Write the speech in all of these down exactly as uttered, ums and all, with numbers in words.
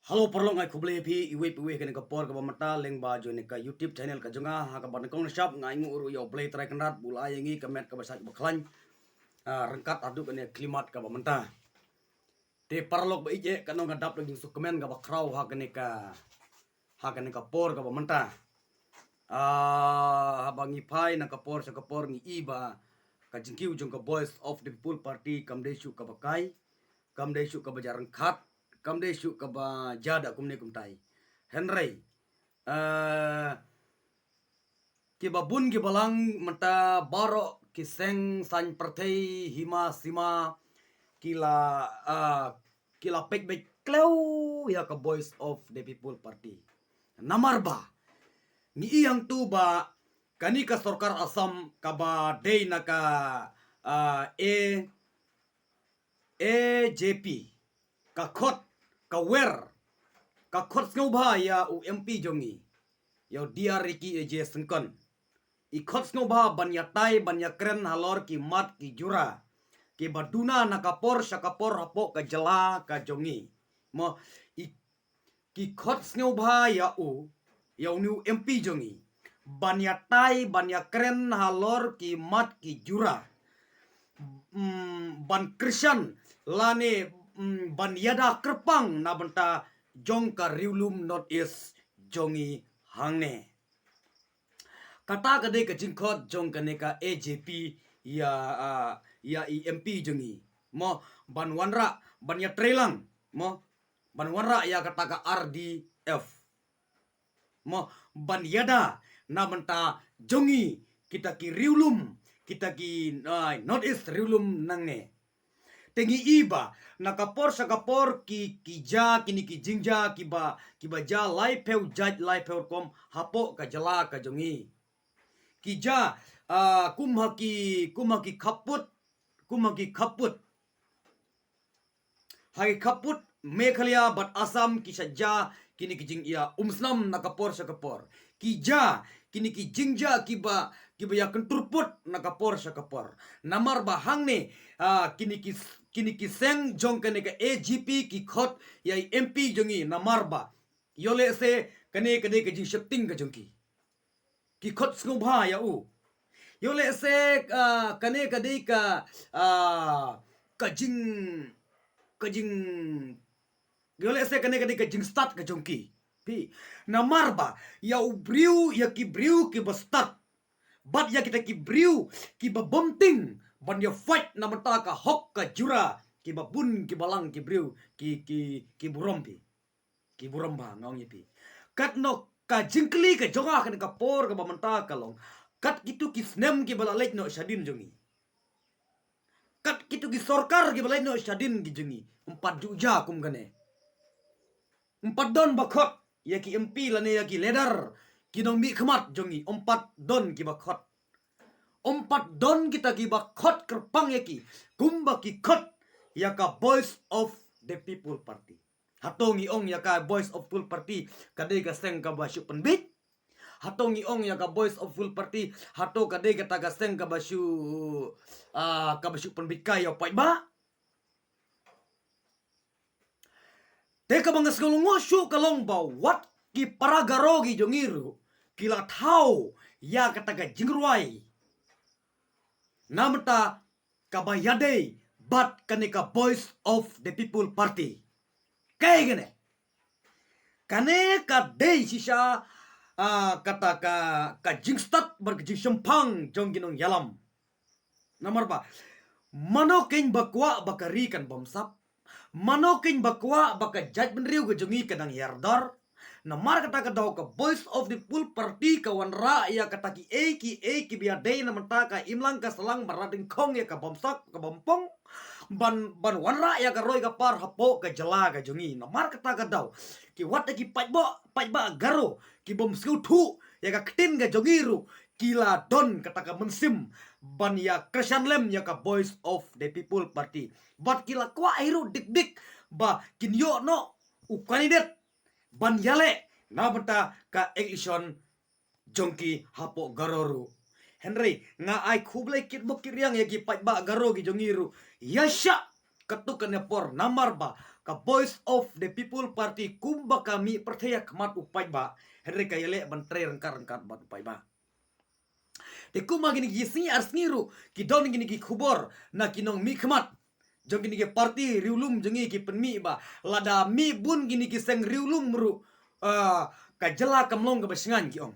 Hello paralok, ngai khublei phi iwei pa iwei ha kane ka por kaba mynta lyngba jong kane ka YouTube channel ka jong nga. Ha kaba nyngkong nyngshap ngai nguh ruh ïa U Blei Trai Kynrad ba u la ai ïa ngi ka met kaba shait ba khlaiñ, ah, ryngkat haduh kane ka khyllipmat kaba mynta. Te paralok ba ïeit, eh, katno nga dap da ka jingsngewkmen kaba khraw ha kane ka, ha kane ka por kaba mynta. Ah, haba ngi phai na ka por sha ka por ngi i ba ka jingkiew jong ka Voice of the People Party kam dei shuh kaba kai, kam dei shuh kaba ja ryngkhat, kam dei shuh kaba ja da kumne kumtai. Hynrei, eh, kiba bun kiba lang mynta baroh ki seng saiñ pyrthei hima sima ki la, ah, ki la peit beit kloi ïa ka Voice of the People Party. Namar ba ngi i hangtu ba kane ka sorkar Assam kaba dei na ka, ah, A, A J P, ka khot, ka wer, ka khot sngewbha ïa u M P jong ngi, ïa u D R Ricky A J Syngkon. I khot sngewbha ban ïatai ban ïakren halor ki mat ki jura kiba duna na ka por sha ka por hapoh ka jylla ka jong ngi. Mo, i ki khot sngewbha ïa u, ïa une u M P jong ngi, ban ïatai ban ïakren halor ki mat ki jura, mm, ban kyrshan lane, mm, ban ïada kyrpang na bynta jong ka riewlum North East jong ngi hangne. Kata ka dei ka jingkhot jong kane ka A J P ïa, ah, ïa i M P jong ngi. Mo, ban wanrah ban ïatreilang, mo, ban wanrah ïa kata ka R D F. Mo, ban ïada na bynta jong ngi kita ki riewlum, kita ki, ah, North East riewlum nangne. Te ngi i ba na ka por sha ka por ki, ki ja kine ki jingja kiba, kiba ja laiphew jait laiphew rukom hapoh ka jylla ka jong ngi. Ki ja, ah, kum ha ki, kum ha ki khappud, kum ha ki khappud. Ha ki khappud Meghalaya bad Assam ki sha ja kine ki jingïa umsnam na ka por sha ka por. Ki ja kine ki jingja kiba, kiba ïa kyntur put na ka por sha ka por. Namar ba hangne, ah, kine ki, kine ki seng jong kane ka A J P ki khot ïa i M P jong ngi namar ba ïoh lehse kane ka dei ka jingsheptieng ka jong ki. Ki khot sngewbha ïa u. Ïoh lehse, ah, kane ka dei ka, ah, ka jing, ka jing, ïoh lehse kane ka dei ka jingstad ka jong ki. Phi, namar ba ïa u briew, ïa ki briew kiba stad, bad ïa kita ki briew kiba bym tieng ban ïa fight na bynta ka hok ka jura, kiba bun kiba lang ki briew ki, ki, ki burom phi. Ki burom bha, nga ong ïa phi. Katno ka jingkylli ka jong nga ha kane ka por kaba mynta ka long, kat kito ki snem kiba la leit noh shadien jong ngi, kat kito ki sorkar kiba leit noh shadien ki jong ngi, ym pat ju ja kum kane. Ym pat don ba khot ïa ki M P lane ïa ki leader, ki nongmihkhmat jong ngi, ym pat don kiba khot. Ym pat don kita kiba khot kyrpang ïa ki kumba ki khot ïa ka Voice of the People Party. Hato ngi ong ïa ka Voice of People Party ka dei ka seng kaba shu pynbeit? Hato ngi ong ïa ka Voice of People Party, hato ka dei kata ka seng kaba shu, ah, kaba shu pynbeit kai ïa u paidbah? Te kaba nga sngew lyngngoh shuh ka long ba wat ki para Garo ki jong ngi ruh ki la thaw ïa kata ka jingrwai na bynta kaba ïadei bad kane ka Voice of the People Party. Kaei kane? Kane ka dei shisha, ah, kata ka, ka jingstad bad ka jingshemphang jong ki nongïalam. Namar ba mano keiñ ba kwah ba ka ri kan bamsap? Mano keiñ ba kwah ba ka jaitbynriew ka jong ngi ka dang hiar dor? Namar kata ka daw ka Voice of the People Party ka wanrah ïa kata kiei kiei kiba ïadei na bynta ka imlang ka sahlang, ba la dyngkhong ïa ka bamsap ka bampong, ban, ban wanrah ïa ka roi ka par hapoh ka jylla ka jong ngi. Namar kata ka daw ki wat ïa ki paidbah, paidbah Garo ki bym sngewthuh ïa ka ktien ka jong ngi ruh ki la don kata ka mynsiem ban ïa kyrshan lem ïa ka Voice of the People Party. Bad ki la kwah hi ruh dik dik ba kin ïoh noh u candidate ban ïaleh na bynta ka election jong ki hapoh Garo ruh. Hynrei nga ai khublei kitbok kitriang ïa ki paidbah Garo ki jong ngi ruh ïa shah katto katne por, namar ba ka Voice of the People Party kumba ka mih pyrthei ha khmat u paidbah, hynrei ka ïaleh ban trei ryngkat ryngkat bad u paidbah. Te kumba kine ki sngi ar sngi ruh ki don kine ki khubor na ki nongmihkhmat jong kine ki party riewlum jong ngi ki pynmih ba lada mih bun kine ki seng riewlum ruh, ah, ka jylla kam long kaba shngaiñ, ki ong.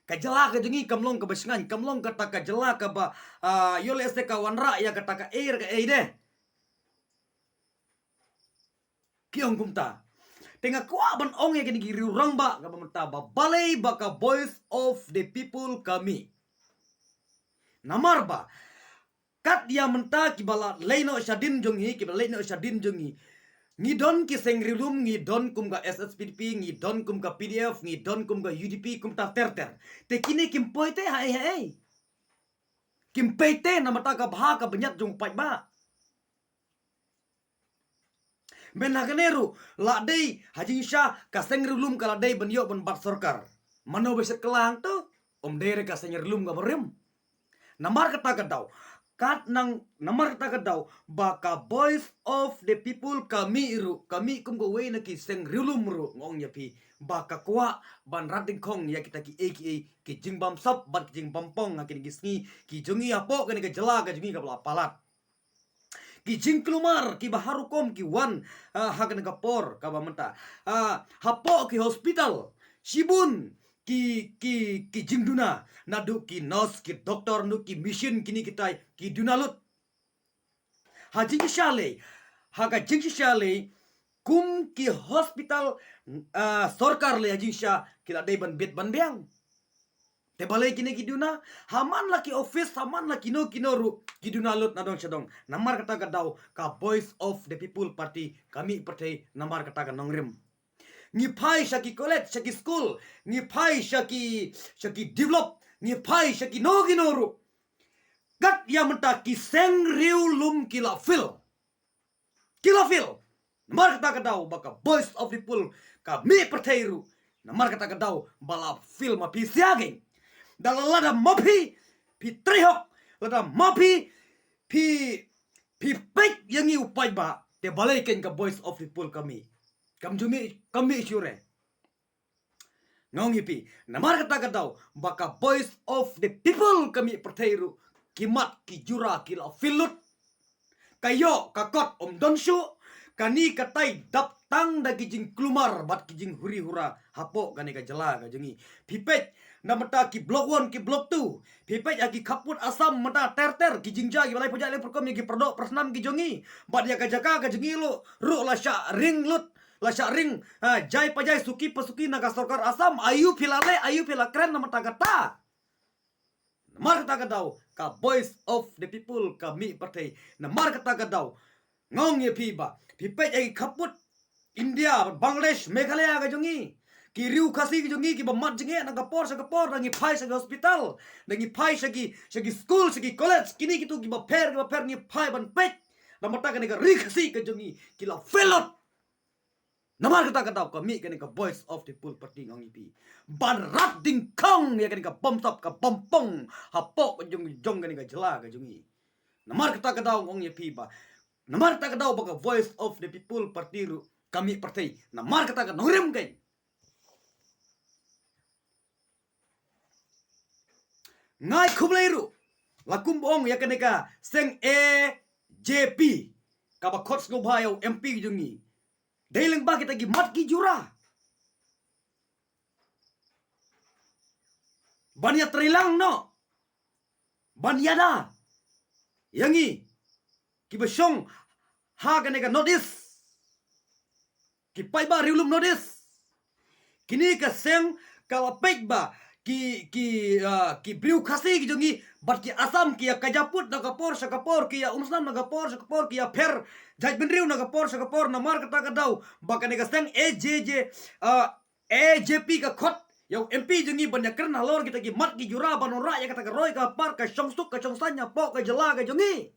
Ka jylla ka jong ngi kam long kaba shngaiñ, kam long kata ka jylla kaba, ah, ïoh lehse ka wanrah ïa kata kaei re kaei de, ki ong kumta. Te nga kwah ban ong ïa kine ki riew rangbah kaba mynta ba balei ba ka Voice of the People ka mih. Namar ba kat ïa mynta kiba la leit noh shadien jong ngi, kiba la leit noh shadien jong ngi, ngi don ki seng riewlum, ngi don kum ka S S P D P, ngi don kum ka P D F, ngi don kum ka U D P, kumta ter ter. Te kine kim poi te ha ei ha ei. Kim poi te na bynta ka bha ka bniat jong u paidbah. Mynta kane ruh la dei ha jingshisha ka seng riewlum ka la dei ban ïoh ban bat sorkar. Mano ba shet kylla hangto? Ym dei re ka seng riewlum kaba rim. Namar kata ka daw, kat nang, namar kata ka daw ba ka Voice of the People ka mih ruh, ka mih kum kawei na ki seng riewlum ruh, nga ong ïa phi ba ka kwah ban rat dyngkhong ïa kita kiei kiei ki jingbamsap bad ki jingbam pong ha kine ki sngi ki jong ngi hapoh kane ka jylla ka jong ngi kaba la palat. Ki jingkulmar kiba har rukom ki wan, ah, ha kane ka por kaba mynta. Ah, hapoh ki hospital shibun ki, ki, ki jingduna, naduh ki nurse, ki doktor, naduh ki machine, kine kita ki duna lut. Ha jingshisha lei, ha ka jingshisha lei, kum ki hospital, ah, sorkar lei ha jingshisha ki la dei ban bit ban biang. Te balei kine ki duna? Ha man la ki office, ha man la kino kino ruh ki duna lut na dong sha dong. Namar kata ka daw ka Voice of the People Party ka mih pyrthei namar kata ka nongrim. Ngi phai sha ki college, sha ki school, ngi phai sha ki, sha ki develop, ngi phai sha kino kino ruh. Kat ïa mynta ki seng riewlum ki la fail. Ki la fail. Namar kata ka daw ba ka Voice of People ka mih pyrthei ruh. Namar kata ka daw ba la fail ma phi sia keiñ. Da la lada ma phi, phi trei hok, lada ma phi, phi, phi peit ïa ngi u paidbah, te balei keiñ ka Voice of People ka mih. Kam ju mih, kam mih shuh re. Nga ong ïa phi, namar kata ka daw ba ka Voice of the People ka mih pyrthei ruh, ki mat ki jura ki la fail lut. Ka ïoh ka kot ym don shuh, kane katai dap tang da ki jingkulmar bad ki jinghuri hura hapoh kane ka jylla ka jong ngi. Phi peit na bynta ki block one, ki block two, phi peit ha ki khappud Assam mynta ter ter, ki jingjia kiba lai pajai lai pyrkom ïa ki pyrdoh pyrsnam ki jong ngi. Bad ïa ka jaka ka jong ngi ruh, ruh la shah ring lut, la shah ring, ha, jai pa jai, suki pa suki na ka sorkar Assam. Aïu phi la leh, aïu phi la kren na bynta kata? Namar kata ka daw ka Voice of the People ka mih pyrthei. Namar kata ka daw nga ong ïa phi ba phi peit ha ki khappud India, Bangladesh, Meghalaya ka jong ngi, ki riew Khasi ki jong ngi kiba mad jingeh na ka por sha ka por, da ngi phai sha ki hospital, da ngi phai sha ki, sha ki school, sha ki college, kine kito kiba pher kiba pher ngi phai ban peit. Na bynta kane ka ri Khasi ka jong ngi ki la fail lut. Namar kata ka daw ka mih kane ka Voice of the People Party, nga ong ïa phi, ban rat dyngkhong ïa kane ka bamsap ka bampong hapoh ka jong, jong kane ka jylla ka jong ngi. Namar kata ka daw nga ong ïa phi ba, namar kata ka daw ba ka Voice of the People Party ruh ka mih pyrthei namar kata ka nongrim keiñ. Nga ai khublei ruh, la kumba ong ïa kane ka seng A J P, kaba khot sngewbha ïa u M P jong ngi. Dei lyngba kita ki mat ki jura ban ïa trei lang noh, ban ïada ïa ngi kiba shong ha kane ka North East, ki paidbah riewlum North East. Kine ka seng ka la peit ba ki, ki, ah, ki briew Khasi ki jong ngi bad ki Assam ki ïa kajaput na ka por sha ka por, ki ïa umsnam na ka por sha ka por, ki ïa pher jaitbynriew na ka por sha ka por. Namar kata ka daw ba kane ka seng A J J, ah, A J P ka khot ïa u M P jong ngi ban ïa kren halor kita ki mat ki jura ban wanrah ïa kata ka roi ka par, ka shongsuk ka shongsaiñ hapoh ka jylla ka jong ngi.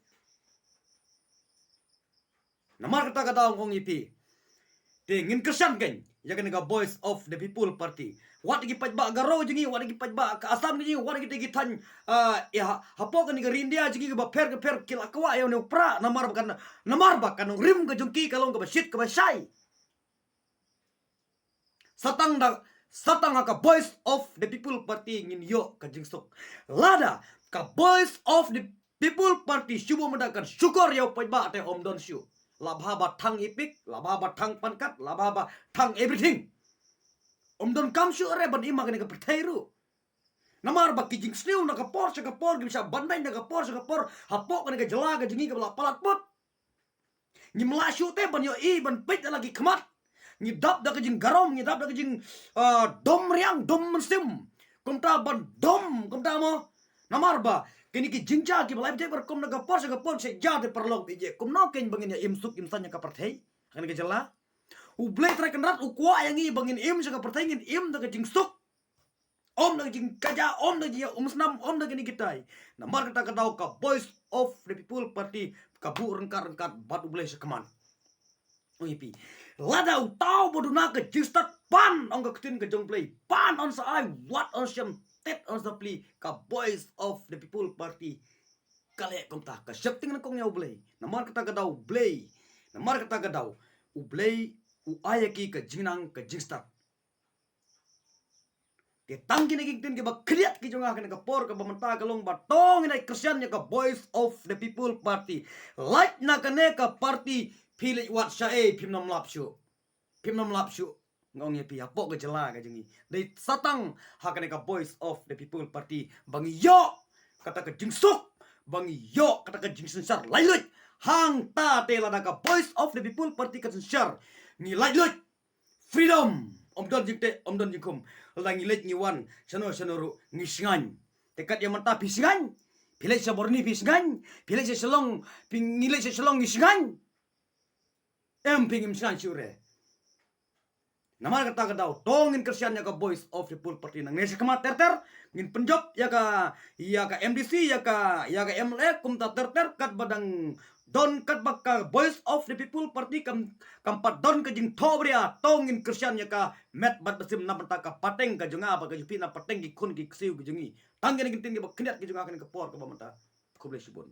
Namar kata ka daw nga ong ïa phi, Te ngin kyrshan kein ïa kane ka Voice of the People Party. Wat ki paidbah Garo jong ngi, wat ki paidbah ka Assam jong ngi, wat ki te ki thaiñ, ah, ïa ha, hapoh kane ka ri India jong ngi kaba pher ka pher ki la kwah ïa une u Prah namar ba kan, namar ba ka nongrim ka jong ki ka long kaba shit kaba shai. Sa tang da, sa tang ha ka Voice of the People Party ngin ïoh ka jingsuk. Lada ka Voice of the People Party shu bun mynta kan shukor ïa u paidbah te ym don shuh. La bha ba thang ipik, la bha ba thang pangkat, la bha ba thang everything. Ym don kam shuh re ban im ha kane ka pyrthei ruh. Namar ba ki jingsniew na ka por sha ka por, ki bishar ban beiñ na ka por sha ka por, hapoh kane ka jylla ka jong ngi kaba la palat put. Ngim lah shuh te ban ïohi ban peit da la ki khmat. Ngi dap da ka jinggarom, ngi dap da ka jing, ah, dom riang, dom mynsiem. Kumta ban dom, kumta mo. Namar ba kine ki jingjia kiba la ïa jia ba kum na ka por sha ka por sha jia te paralok ïa jia. Kumno kein ba ngin ïa im suk im saiñ ïa ka pyrthei ha kane ka jylla? U Blei Trai Kynrad u kwah ïa ngi ba ngin im sha ka pyrthei, ngin im da ka jingsuk. Ym da ka jingkajia, ym da ka jingïaumsnam, ym da kine kitai. Namar kata ka daw ka Voice of the People Party ka buh ryngkat ryngkat bad U Blei sha khmat. Ong ïa phi, lada uta uba duna ka jingstad pan ong ka ktien ka jong U Blei, pan yn sa ai, wat yn sa shim, tet yn sa plie, ka Voice of the People Party ka leh kumta, ka sheptieng nyngkong ïa U Blei. Namar kata ka daw U Blei, namar kata ka daw U Blei u ai ïa ki ka jingnang ka jingstad. Te tang kine ki ktien kiba khyndiat ki jong nga ha kane ka por kaba mynta ka long ba to ngin ïa kyrshan ïa ka Voice of the People Party. Lait na kane ka party phi leit wad shaei, phim nym lap shuh. Phim nym lap shuh. Nga ong ïa phi, hapoh ka jylla ka jong ngi, dei sa tang ha kane ka Voice of the People Party ba ngi ïoh kata ka jingsuk, ba ngi ïoh kata ka jingsynshar laitluid. Hangta te lada ka Voice of the People Party ka synshar, ngi laitluid. Freedom. Ym don jingteh, ym don jingkhum. Lada ngi leit ngi wan shano shano ruh ngi shngaiñ. Te kat ïa mynta phi shngaiñ? Phi leit sha Burnie phi shngaiñ? Phi leit sha Shillong, phi, ngi leit sha Shillong ngi shngaiñ? Em, phi, ngim shngaiñ shuh re. Namar kata ka daw to ngin kyrshan ïa ka Voice of the People Party nangne sha khmat ter ter. Ngin pynjop ïa ka, ïa ka M D C, ïa ka, ïa ka M L A kumta ter ter, katba dang don, katba ka Voice of the People Party kam, kam pat don ka jingthoh bria, to ngin kyrshan ïa ka met bad mynsiem na bynta ka pateng ka jong nga bad ka jong phi, na pateng ki khun ki ksiew ki jong ngi. Tang kine ki ktien kiba khyndiat ki jong nga ha kane ka por kaba mynta. Khublei shibun.